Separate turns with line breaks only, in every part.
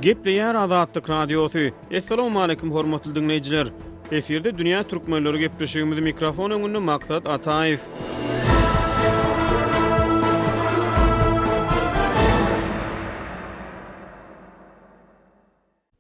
Gepleýär Azatlyk Radiosy. Assalamualaikum hormatly diňleýjiler. Efirde dünýä türkmenleri gepleşigimiz mikrofon öňünde Maksat Ataýew.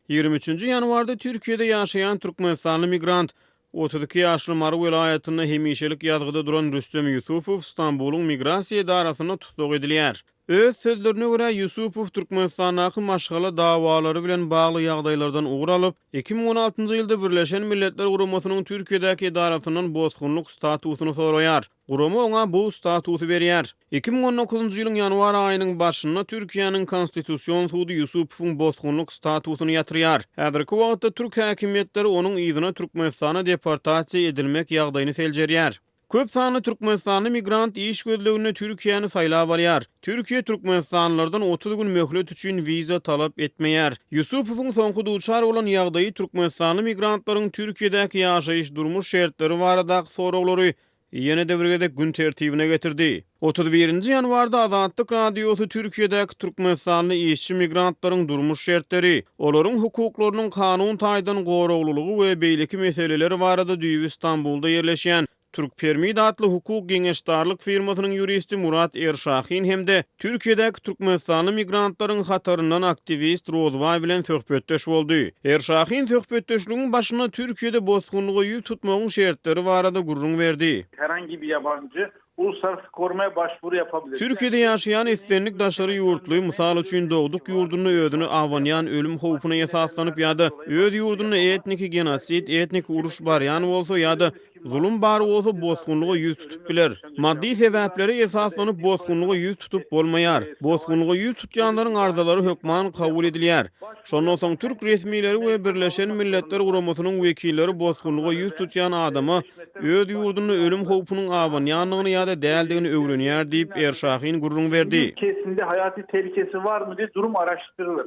23 ýanwarda Türkiýede ýaşaýan türkmenistanly migrant, 32 ýaşly Mary welaýatynda hemişelik ýazgyda duran Rüstem Ýusupow Stambulyň migrasiýa edarasynda tussag edilýär. Öz sözlerine görä, Ýusupow Türkmenistandaky maşgala dawalary bilen bagly ýagdaýlardan ugur alyp, 2016-njy ýylda Birleşen Milletler Guramasynyň Türkiýedäki edarasyndan bosgunlyk statusyny soraýar. Gurama oňa bu statusy berýär. 2019-njy ýylyň ýanwar aýynyň başynda Türkiýäniň Konstitusion sudy Ýusupowyň bosgunlyk statusyny ýatyrýar. Häzirki wagtda türk häkimiýetleri onuň yzyna Türkmenistana deportasiýa edilmek ýagdaýyny seljerýär. Köp sanly türkmenistanly migrant iş gözleginde Türkiýäni saýlap alýar. Türkiýe türkmenistanlylardan 30 gün möhlet üçin wiza talap etmeýär. Ýusupowyň soňky duçar bolan ýagdaýy türkmenistanly migrantlaryň Türkiýedäki ýaşaýyş-durmuş şertleri baradaky soraglary ýene-de bir gezek gün tertibine getirdi. 31-nji ýanwarda Azatlyk Radiosy Türkiýedäki türkmenistanly işçi migrantlaryň durmuş şertleri, olaryň hukuklarynyň kanun taýdan goraglylygy we beýleki meseleler barada düýbi Stambulda ýerleşýän Türkpermit atly hukuk geňeşdarlyk firmasynyň ýuristi Murat Erşahin hem-de Türkiýedäki türkmenistanly migrantlaryň hataryndan aktiwist Rozbaý bilen söhbetdeş boldy. Erşahin söhbetdeşligiň başynda Türkiýede bosgunlyga ýüz tutmagyň şertleri barada gürrüň berdi.
Herhangi bir yabancı uluslararası korumaya başvuru yapabilir.
Türkiýede ýaşaýan islendik daşary ýurtly, mysal üçin, dogduk ýurdunda özüne abanýan ölüm howpuna esaslanyp ýa-da öz ýurdunda etniki genosid, etniki uruş barýan bolsa ýa-da Zulum bar bolsa bosgunlyga ýüz tutup biler. Maddy sebäplere esaslanyp bosgunlyga ýüz tutup bolmaýar. Bosgunlyga ýüz tutýanlaryň arzalary hökman kabul edilýär. Şondan soň türk resmileri we Birleşen Milletler Guramasynyň wekilleri bosgunlyga ýüz tutýan adama öz ýurdunda ölüm howpunyň abanýandygyny ýa-da däldigini öwrenýär diýip, Erşahin gürrüň berdi.
Ülkesinde hayati tehlikesi var mı diye durum araştırılır.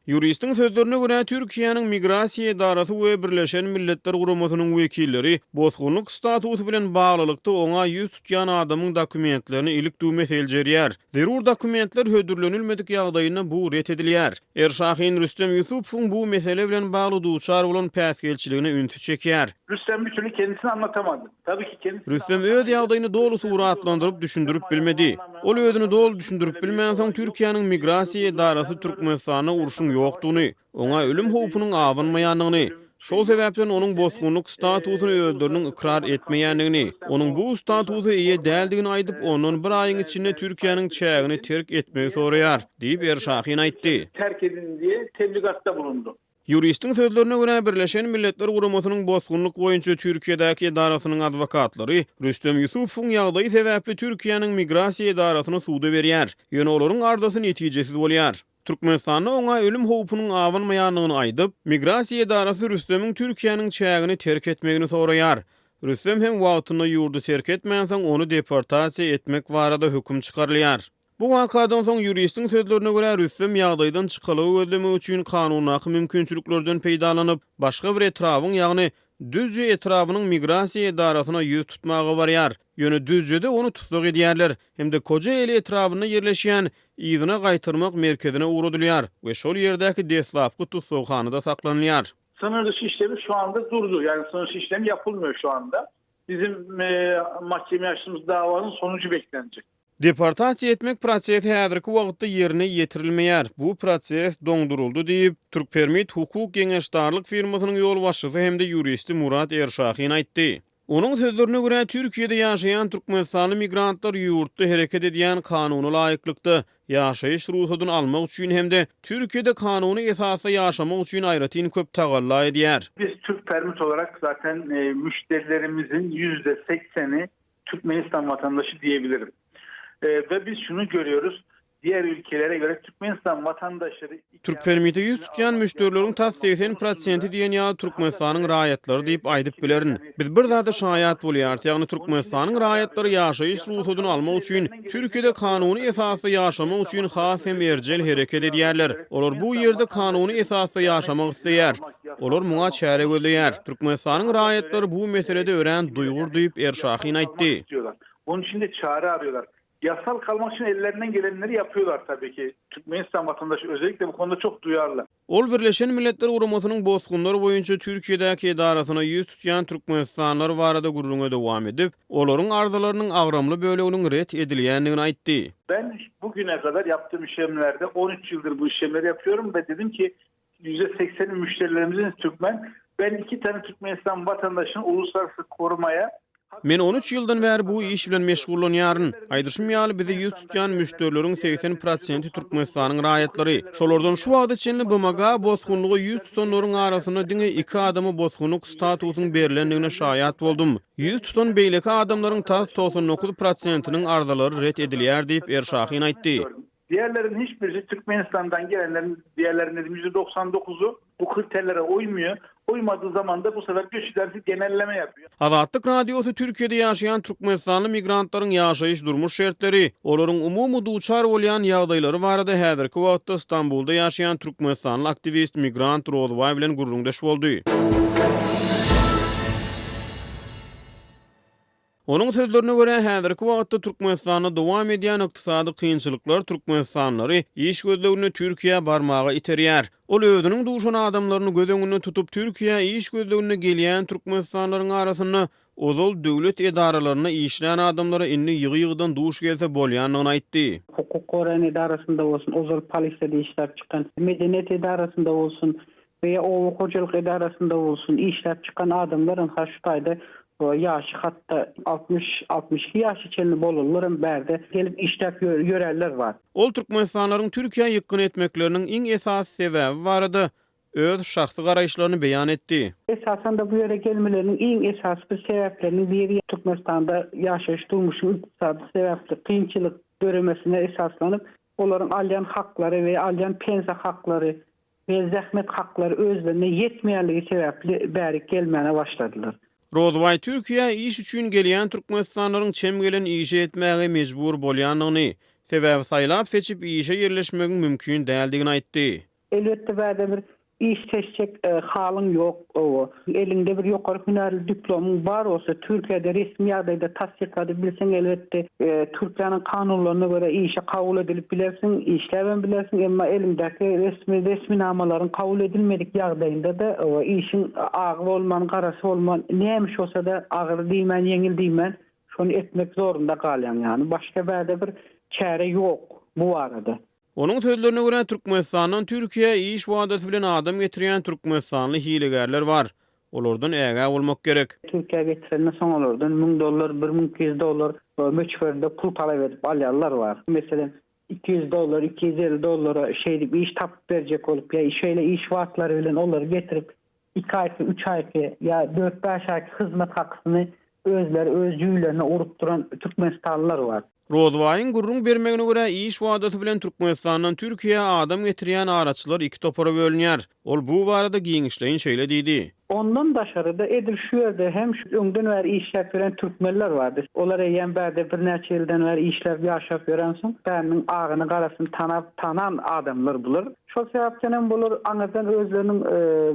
Ýuristiň sözlerine görä, Türkiýäniň Migrasiýa edarasy we Birleşen Milletler Guramasynyň wekilleri bosgunlyk statusy bilen baglylykda oňa ýüz tutýan adamyň dokumentlerini ilik-düwme seljerýär. Zerur dokumentler hödürlenilmedik ýagdaýynda bu ret edilýär. Erşahin Rüstem Ýusupowyň bu mesele bilen bagly duçar bolan päsgelçiligine ünsi çekýär.
Rüstem bir türlü kendisini anlatamady.
Rüstem öz ýagdaýyny doly suratlandyryp düşündirip bilmedi. Ol özüni doly düşündirip bilmänsoň Türkiýäniň migrasiýa edarasy Türkmenistanda urşuň ýokdugyny, oňa ölüm howpunyň abanmaýandygyny, şol sebäpden onuň bosgunlyk statusyny özleriniň ykrar etmeýändigini, onuň bu statusa eýe däldigini aýdyp, ondan bir aýyň içinde Türkiýäniň çägini terk etmegi soraýar, diýip, Erşahin aýtdy.
Terk edin diýe tebligatda bulundy.
Ýuristiň sözlerine görä, Birleşen Milletler Guramasynyň bosgunlyk boýunça Türkiýedäki edarasynyň adwokatlary Rüstem Ýusupowyň ýagdaýy sebäpli Türkiýäniň migrasiýa edarasyny suda berýär. Ýöne olaryň arzasy netijesiz bolýar. Türkmenistanda oňa ölüm howpunyň abanmaýandygyny aýdyp, migrasiýa edarasy Rüstemiň Türkiýäniň çägini terk etmegini soraýar. Rüstem hem wagtynda ýurdy terk etmänsoň, ony deportasiýa etmek barada höküm çykarylýar. Bu wakadan soň, ýuristiň sözlerine görä, Rüstem ýagdaýdan çykalga gözlemek üçin kanundaky mümkinçiliklerden peýdalanyp, başga bir etrabyň, ýagny Düzje etrabynyň migrasiýa edarasyna ýüz tutmaga barýar. Ýöne Düzjede ony tussag edýärler hem-de Kojaeli etrabynda ýerleşýän yzyna gaýtarmak merkezine ugradylýar we şol ýerdäki deslapky tussaghanada saklanylýar.
Sınır dışı işlemi şu anda durdu. Yani sınır dışı işlemi yapılmıyor şu anda. Bizim mahkemeye açtığımız davanın sonucu beklenecek.
Deportasiýa etmek prosesi häzirki wagtda ýerine ýetirilmeýär, bu proses doňduryldy diýip, Türkpermit hukuk geňeşdarlyk firmasynyň ýolbaşçysy hem-de ýuristi Murat Erşahin aýtdy. Onuň sözlerine görä, Türkiýede ýaşaýan türkmenistanly migrantlar ýurtda hereket edýän kanuna laýyklykda ýaşaýyş rugsadyny almak üçin hem-de Türkiýede kanuny esasda ýaşamak üçin aýratyn köp tagalla edýär.
Biz Türkpermit olarak zaten müşterilerimizin %80'i Türkmenistan vatandaşı diyebilirim. Ve biz şunu görüyoruz, diğer ülkelere göre Türkmenistan vatandaşları
Türkpermite ýüz tutýan müşderileriň tas 80 prosenti diýen ýaly Türkmenistanyň raýatlary diýip aýdyp bilerin. Biz bir zada şaýat bolýarys, ýagny Türkmenistanyň raýatlary ýaşaýyş rugsadyny almak üçin, Türkiýede kanuny esasda ýaşamak üçin has hem erjel hereket edýärler. Olar bu ýerde kanuny esasda ýaşamak isleýär. Olar muňa çäre gözleýär. Türkmenistanyň raýatlary bu meselede örän duýgur diýip, Erşahin aýtdy.
Onuň üçin-de çare arýarlar. Yasal kalmak için ellerinden gelenleri yapıyorlar tabii ki. Türkmenistan vatandaşı özellikle bu konuda çok duyarlı.
Ol Birleşen Milletler Guramasynyň bosgunlar boýunça Türkiýedäki edarasyna ýüz tutýan türkmenistanlylar barada gürrüňe dowam edip, olaryň arzalarynyň agramly böleginiň ret edilýändigini aýtdy.
Ben bugüne kadar yaptığım işlemlerde 13 yıldır bu işlemleri yapıyorum ve dedim ki %80'i müşterilerimizin Türkmen. Ben iki tane Türkmenistan vatandaşını uluslararası korumaya
Men on üç ýyldan bäri bu iş bilen meşgullanýaryn. Aýdyşym ýaly, bize ýüz tutýan müşderileriň 80 prosenti Türkmenistanyň raýatlary. Şolardan şu wagta çenli BMG-a bosgunlyga ýüz tutanlaryň arasynda diňe iki adama bosgunlyk statusynyň berlendigine şaýat boldum. Ýüz tutan beýleki adamlaryň tas 99 prosentiniň arzalary ret edilýär diýip, Erşahin aýtdy.
Diğerlerin hiçbirisi Türkmenistan'dan gelenlerin diğerlerinin dedim %99'u bu kriterlere uymuyor. Uymadığı zaman da bu sefer göç idaresi genelleme yapıyor.
Azatlyk Radiosy Türkiýede ýaşaýan türkmenistanly migrantlaryň ýaşaýyş-durmuş şertleri, olaryň umumy duçar bolýan ýagdaýlary barada häzirki wagtda Stambulda ýaşaýan türkmenistanly aktiwist migrant Rozbaý bilen gürrüňdeş boldy. Onuň sözlerine görä, häzirki wagtda Türkmenistanda dowam edýän ykdysady kynçylyklar türkmenistanlylary iş gözleginde Türkiýä barmaga iterýär. Ol özüniň duşan adamlaryny göz öňünde tutup, Türkiýä iş gözleginde gelýän türkmenistanlylaryň arasynda ozal döwlet edaralarynda işlän adamlara indi ýygy-ýygydan duş gelse bolýandygyny aýtdy.
Hukuk goraýan edarasynda bolsun, ozal polisiýada işläp çykan, medeniýet edarasynda bolsun, we oba hojalyk edarasynda bolsun işläp çykan adamlar ynha şu taýda ýaşy hatda 60, 62 ýaşa çenli bolanlar hem bärde gelip işläp ýörenler bar.
Ol türkmenistanlylaryň Türkiýä ýykgyn etmekleriniň iň esasy sebäbi barada öz şahsy garaýyşlaryny beýan etdi.
Esasan-da bu ýere gelmeleriniň iň esasy bir sebäpleriniň biri Türkmenistanda ýaşaýyş durmuşyň ykdysady sebäpli kynçylyk döremesine esaslanyp olaryň alýan haklary we alýan pensiýa haklary we zähmet haklary özlerine ýetmeýänligi sebäpli bärik gelmäne başladylar.
Rozbaý Türkiýä iş üçin gelýän türkmenistanlylaryň çem gelen işi etmäge mejbur bolýandygyny, sebäbi saýlap-seçip işe ýerleşmegiň mümkin däldigini aýtdy.
Elbetde bärde bir iş seçjek halyň ýok owo. Eliňde bir ýokary hünärli diplomyň bar bolsa Türkiýede resmi ýagdaýda tassykladyp bilseň elbetde Türkiýäniň kanunlaryna görä işe kabul edilip bilersiň, işläbem bilersiň, emma eliňdäki resmi resminamalaryň kabul edilmedik ýagdaýynda-da işiň agy bolman, garasy bolman, näme iş bolsa-da agyr diýmän, ýeňil diýmän şony etmek zorunda galýaň ýagny başga bärde bir çäre ýok bu barada.
Onuň sözlerine görä, Türkmenistandan Türkiýä iş wadasy bilen adam getirýän türkmenistanly hilegärler bar. Olardan ägä bolmak gerek.
Türkiýä getirenden soň olardan müň dollar, 1200 dollar möçberinde pul talap edip alýanlar bar. Meselem, 200 dollar, 250 dollara şeýdip iş tapyp berjek bolup ýa şeýle iş wagtlary bilen olary getirip iki aýky, üç aýky ýa dört-bäş aýky hyzmat hakysyny özleri öz jübülerine urup duran türkmenistanlylar bar.
Rozbaýyň gürrüň bermegine görä, iş wadasy bilen Türkmenistandan Türkiýä adam getirýän araçylar iki topara bölünýär. Ol bu barada giňişleýin şeýle diýdi.
Ondan daşary-da edil şu ýerde hem şu öňden bäri işläp ýören türkmenler bardy. Olar eýýäm bärde birnäçe ýyldan bäri işläp ýaşap ýörensoň, bäriniň agyny-garasyny tanap, tanan adamlar bular. Şol sebäpden hem bular aňyrdan özleriniň,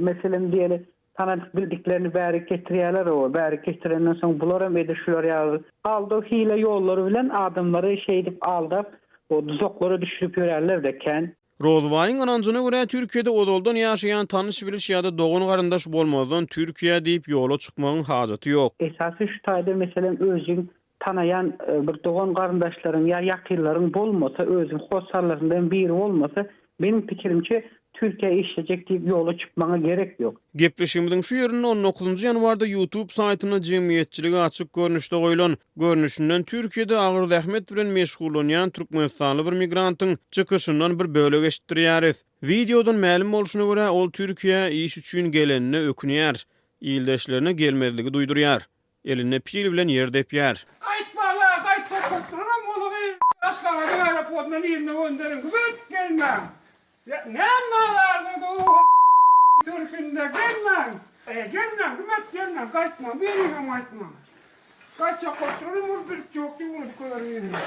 meselem diýeli, tanadyk bildiklerini bärik getirýärler, o bärik getirenden soň bular hem edil şular ýaly aldaw hile ýollary bilen adamlary şeýdip aldap, o duzaklara düşürip ýörärler-de kän.
Rozbaýyň ynanjyna görä, Türkiýede ozaldan ýaşaýan tanyş-biliş ýa-da dogan-garyndaş bolmazdan Türkiýä diýip ýola çykmagyň hajaty ýok.
Esasy şu taýda meselem özüň Tanaýan bir dogan-garyndaşlaryň ýa ýakynlaryň bolmasa, özüň hossarlaryňdan biri bolmasa, meniň pikirimçe, Türkiýä işlejek diýip ýola çykmaňa gerek ýok.
Gepleşigimiziň şu ýerinde on dokuzynjy ýanwarda YouTube saýtynda jemgyýetçilige açyk görnüşde goýlan, görnüşinden Türkiýede agyr zähmet bilen meşgullanýan türkmenistanly bir migrantyň çykyşyndan bir bölek eşitdirýäris. Wideodan mälim bolşuna görä, ol Türkiýä iş üçin gelenine ökünýär, ildeşlerine gelmezligi duýdurýar. Elinde pil bilen ýer depýär.
Gaýtmaga gaýtjak bolup duranam ol Aşgabadyň aeroportyndan yzyna gönderiň gübet gelmäň näme barda bu türkünde gelmäň gelmäň gübet gelmäň gaýtmaň biriňem gaýtmaň gaýtjak bolup duranam ol bilip ýok diýip unudyp goýaryň yzyna.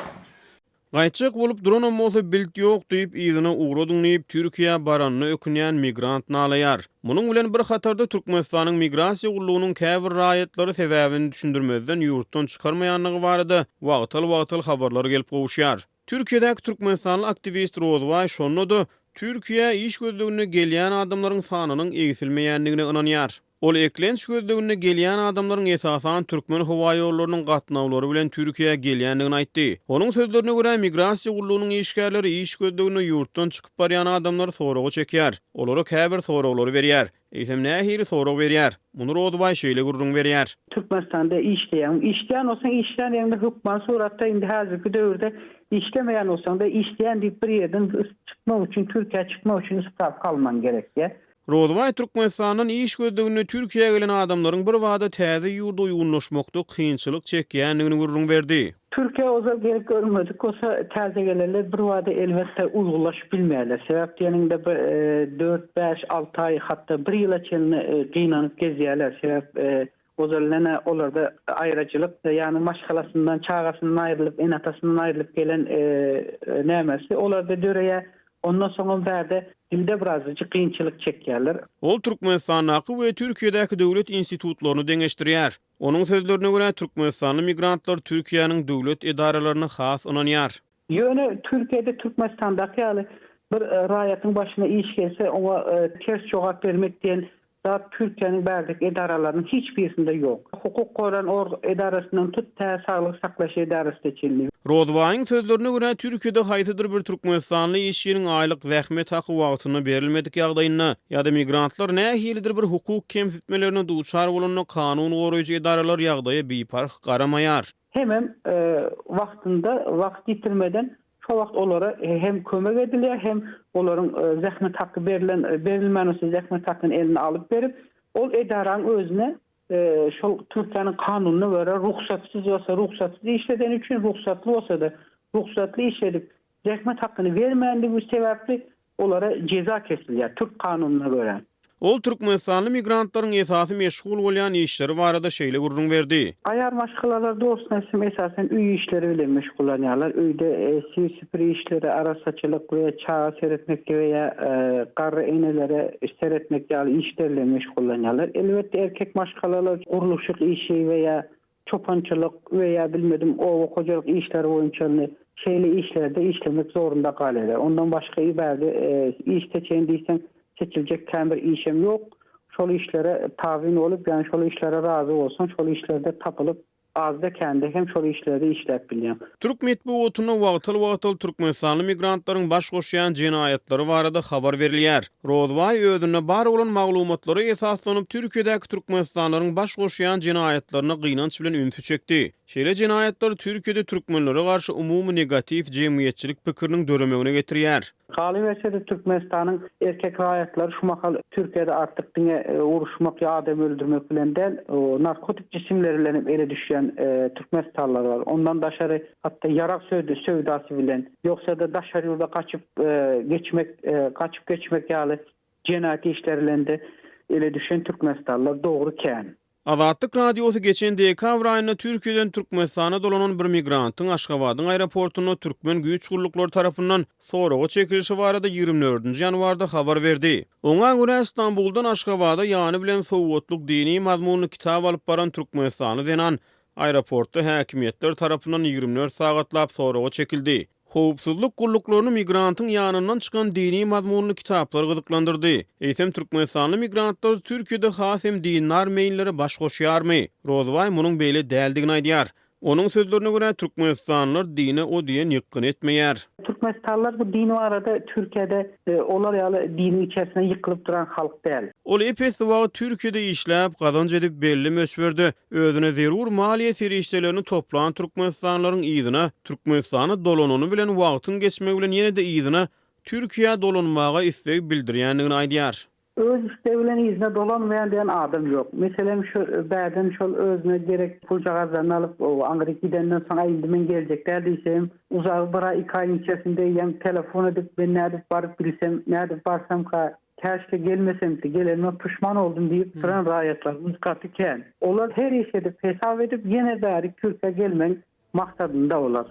Gaýtjak bolup duranam bolsa bilt ýok diýip yzyna ugradyň diýip Türkiýä baranyna ökünýän migrant nalaýar. Munuň bilen bir hatarda Türkmenistanyň Migrasiýa gullugynyň käbir raýatlary sebäbini düşündirmezden ýurtdan çykarmaýandygy barada wagtal-wagtal habarlar gelip gowuşýar. Türkiýedäki türkmenistanly aktiwist Rozbaý şonda-da Türkiýä iş gözleginde gelýän adamlaryň sanynyň egsilmeýändigine ynanýar. Ol eklenç gözleginde gelýän adamlaryň esasan Türkmenhowaýollarynyň gatnawlary bilen Türkiýä gelýändigini aýtdy. Onuň sözlerine görä, migrasiýa gullugynyň işgärleri iş gözleginde ýurtdan çykyp barýan adamlary soraga çekýär. Olara käbir soraglary berýär. Eýsem nähili sorag berýär? Muny Rozybaý şeýle gürrüň berýär.
Türkmenistanda işleýäňmi? Işleýän bolsaň, işleýän ýeriňde hökman suratda indi häzirki döwürde işlemeýän bolsaň-da işleýän diýip bir ýerden çykmak üçin Türkiýä çykmak üçin sprawka almaň gerekýär.
Rozybaý Türkmenistandan iş gözleginde Türkiýä gelen adamlaryň birbada täze ýurda uýgunlaşmakda kynçylyk çekýändigini gürrüň berdi.
Türkiýä ozal gelip görmedik bolsa, täze gelenler birbada elbetde uýgunlaşyp bilmeýärler. Sebäp diýeniňde bir dört, bäş, alty aý, hatda bir ýyla çenli gynanyp gezýärler. Sebäp ozal nene olarda aýraçylyk, ýagny maşgalasyndan, çagasyndan aýrylyp, ene-atasyndan aýrylyp gelen nämesi olarda döreýär. Ondan soňam bärde dilde birazajyk kynçylyk çekýärler.
Ol Türkmenistandaky we Türkiýedäki döwlet institutlaryny deňeşdirýär. Onuň sözlerine görä, türkmenistanly migrantlar Türkiýäniň döwlet edaralaryna has ynanýar.
Ýöne Türkiýede Türkmenistandaky ýaly bir raýatyň başyna iş gelse, oňa ters jogap bermek diýen zat Türkiýäniň bärdeki edaralarynyň hiç birisinde ýok. Hukuk goran org edarasyndan tut tä saglygy saklaýyş edarasyna çenli.
Rozbaýyň sözlerine görä, Türkiýede haýsydyr bir türkmenistanly işçiniň aýlyk zähmet haky wagtynda berilmedik ýagdaýynda ýa-da migrantlar nähilidir bir hukuk kemsitmelerine duçar bolanda kanun goraýjy edaralar ýagdaýa biparh garamaýar.
Hemem wagtynda, wagt ýitirmeden şo wagt olara hem kömek edilýär, hem olaryň zähmet haky berlen, berilmän bolsa zähmet hakyny eline alyp berip, ol edaraň özüne şol Türkiýäniň kanunyna görä rugsatsyz bolsa rugsatsyz işledeni üçin, rugsatly bolsa-da rugsatly işledip zähmet hakyny bermänligi sebäpli olara jeza kesilýär türk kanunyna görä.
Ol türkmenistanly migrantlaryň esasy meşgul bolýan işleri barada şeýle gürrüň berdi.
Aýal maşgalalar dogrusyny aýtsam esasan öý işleri bilen meşgullanýarlar. Öýde sil-süpür işleri, arassaçylyk we çaga seretmek we ýa garry enelere seretmek ýaly işler bilen meşgullanýarlar. Elbetde erkek maşgalalar gurluşyk işi we ýa çopançylyk we ýa bilmedim oba hojalyk işleri boýunça indi şeýle işlerde işlemek zorunda galýarlar. Ondan başga ibärde iş seçeýin diýseň seçiljek kän bir işem ýok. Şol işlere tabyn bolup, ýagny şol işlere razy bolsaň, şol işlerde tapylyp, azda-kände hem şol işlerde işläp bilýäň.
Türk metbugatynda wagtal-wagtal türkmenistanly migrantlaryň baş goşýan jenaýatlary barada habar berilýär. Rozbaý özünde bar bolan maglumatlara esaslanyp, Türkiýedäki türkmenistanlylaryň baş goşýan jenaýatlaryna gynanç bilen ünsi çekdi. Şeýle jenaýatlar Türkiýede türkmenlere garşy umumy negatiw jemgyýetçilik pikiriniň döremegine getirýär.
Galyberse-de, Türkmenistanyň erkek raýatlary şu mahal Türkiýede artyk diňe uruşmak ýa adam öldürmek bilen däl, narkotik jisimleri bilen hem ele düşýän türkmenistanlylar bar. Ondan daşary, hatda ýarag söwdasy bilen, ýogsa-da daşary ýurda gaçyp geçmek, gaçyp geçmek ýaly jenaýat işleri bilen-de ele düşen türkmenistanlylar dogry kän.
Azatlyk Radiosy geçen dekabr aýynda Türkiýeden Türkmenistana dolanan bir migrantyň Aşgabadyň aeroportunda türkmen güýç gulluklary tarapyndan soraga çekilişi barada 24-nji ýanwarda habar berdi. Oňa görä, Stambuldan Aşgabada ýany bilen sowgatlyk dini mazmunly kitap alyp baran türkmenistanly zenan aeroportda häkimiýetler tarapyndan 24 sagatlap soraga çekildi. Howpsuzlyk gulluklaryny migrantyň ýanyndan çykan dini mazmunly kitaplar gyzyklandyrdy. Eýsem, türkmenistanly migrantlar Türkiýede has hem dindar meýillere baş goşýarmy? Rozybaý munuň beýle däldigini aýdýar. Onuň sözlerine görä, türkmenistanlylar dine o diýen ýykgyn etmeýär.
Türkmenistanlylar bu din barada Türkiýede olar ýaly diniň içerisinde ýykylyp duran halk däl.
Ol ep-esli wagt Türkiýede işläp, gazanç edip belli möçberde özüne zerur maliýe serişdelerini toplan türkmenistanlylaryň yzyna Türkmenistana dolanany bilen wagtyň geçmegi bilen ýene-de yzyna Türkiýä dolanmaga isleg bildirýändigini aýdýar.
Öz islegi bilen yzyna dolanmaýan diýen adam ýok. Meselem şu bärden şol özüne gerek puljagazlaryny alyp aňryk gidenden soň aý indi men geljek däl diýsem uzagy bir aý iki aýyň içerisinde eýýäm telefon edip men nädip baryp bilsem nädip barsamka käşgä gelmesemdi gelenime puşman oldum diýip duran raýatlarymyz gaty kän. Olar her iş edip hesap edip ýene bärik Türkiýä gelmegiň maksadynda olar.